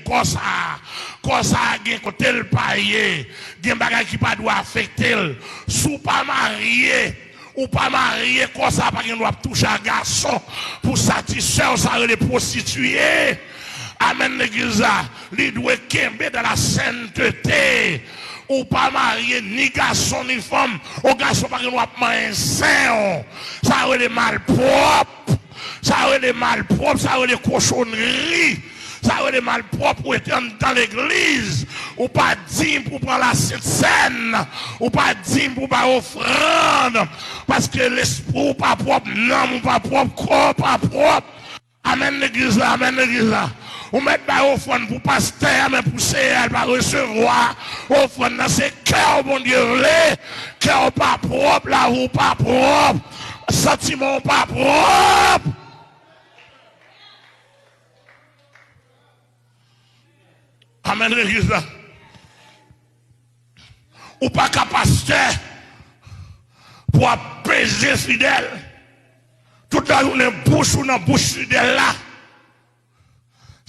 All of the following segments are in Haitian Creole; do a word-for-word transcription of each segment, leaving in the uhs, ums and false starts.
kò sa a. Kò sa a gen kote l pa ye. Gen bagay ki pa dwe afekte l. Si w pa marye, ou pa marye, kò sa a pa gen dwa ap touche a gason pou satisfè w, sa rele pwostitiye. Amèn, legliz la. Li dwe kenbe dans la sainteté. Ou pa marye, ni gason, ni fanm. Yon gason pa gen dwa ap manyen sen w. Sa rele malpwòp. Sa rele malpwòp, sa rele kochonri. Sa rele malpwòp pou rete anndan legliz. Ou pa diy pou pran lasent sèn. Ou pa diy pou bay ofrann. Paske lespri w pa pwòp, nanm ou pa pwòp, kò w pa pwòp. Amèn legliz la, amèn legliz la. Ou mèt bay ofrann pou pastè a, men pou Seyè a, l pa resevwa ofrann nan. Se kè w Bondye vle. Kè w pa pwòp, lavi w pa pwòp, santiman w pa pwòp. Amèn legliz la. Ou pa ka pastè pou ap peze fidèl. Tout lajounen bouch ou nan bouch fidèl la.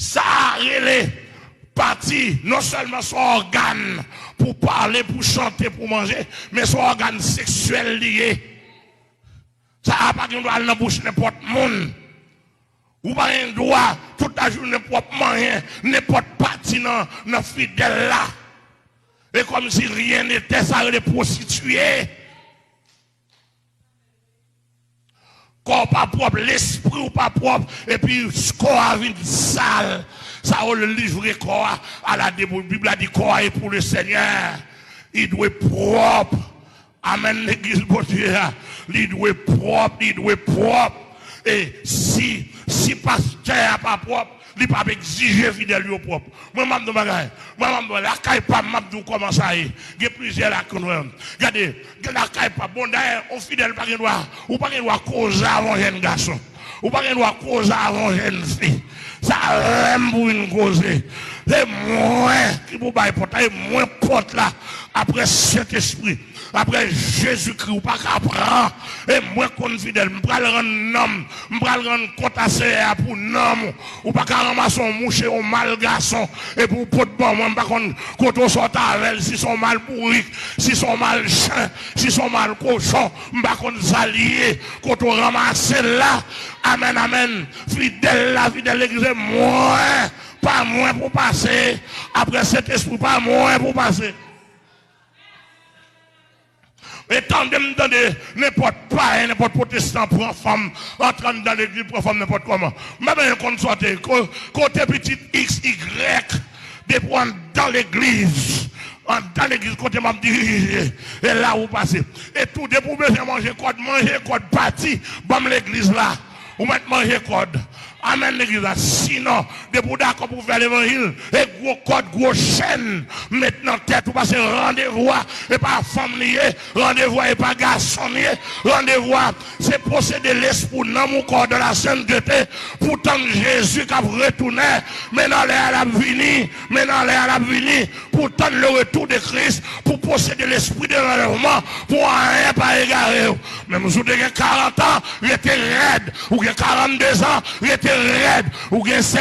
Sa a rele pati, non sèlman se yon ògàn pou pale, pou chante, pou manje, men se yon ògàn seksyèl li ye. Sa a pa gen dwa al nan bouch nenpòt moun. Ou pa gen dwa tout lajounen pou w ap manyen nenpòt pati nan, nan fidèl la. E kòmsi ryen netè, sa rele pwostitiye. Kò w pa pwòp, lespri w pa pwòp, epi kò a vin sal. Sa yo livre kò a a la debouy. Bib la di kò a e pou le Senyè. Li dwe pwòp. Amèn, legliz Bondye a. Li dwe pwòp, li dwe pwòp. E si, si pastè a pa pwòp, li p ap egzije fidèl yo pwòp. Mwen, m ap di w bagay. Mwen, m ap di w, lakay pa m, m ap di w kòman sa ye. Gen plizyè lakay nou. Gade, gen lakay pa m. Bon, dayè, yon fidèl pa gen dwa, ou pa gen dwa koze avan jèn gason. Ou pa gen dwa koze avan jèn fi. Sa rèm pou vin koze. Se mwen ki pou bay pòt la, e mwen pòt la. Apre Sentespri, apre Jezikri, ou pa ka pran. E mwen konn fidèl, m pral rann nanm, m pral rann kont a Seyè a pou nanm ou. Ou pa ka ranmase yon mouche, yon mal gason, epi w pot ban mwen, m pa konn kote w sot avè l, si se yon mal bourik, si se yon mal chen, si se yon mal kochon, m pa konn sa l ye, kote w ranmase l la. Amèn, amèn. Fidèl la, fidèl legliz, se mwen, pa mwen pou pase. Apre Sentespri, pa mwen pou pase. E tande m tande, nenpòt payen, nenpòt pwotestan pran fanm, antre anndan legliz, pran fanm nenpòt kòman. M pa bezwen konn sa w te ye. Ko-, kote pitit X, Y, depi w anndan legliz, anndan legliz kote m ap dirije, e la ou pase. E tou, depi w bezwen manje kòd, manje kòd, pati, ban m legliz la. Ou mèt manje kòd. Amèn, legliz la. Sinon, depi w dakò pou fè levanjil, e gwo kòd, gwo chèn, met nan tèt ou, paske randevou a, e pa fanm li ye, randevou a, e pa gason li ye, randevou a, se posede lespri w, nanm ou, kò w dans la sainteté, pou tann Jezi k ap retounen, men nan lè a l ap vini, men nan lè a l ap vini, pou tann le retour de Christ, pou posede lespri de l'enlèvement, pou anyen pa egare w. Menm si w te gen karant an, rete rèd. Ou gen karannde zan, rete rèd. Ou gen senk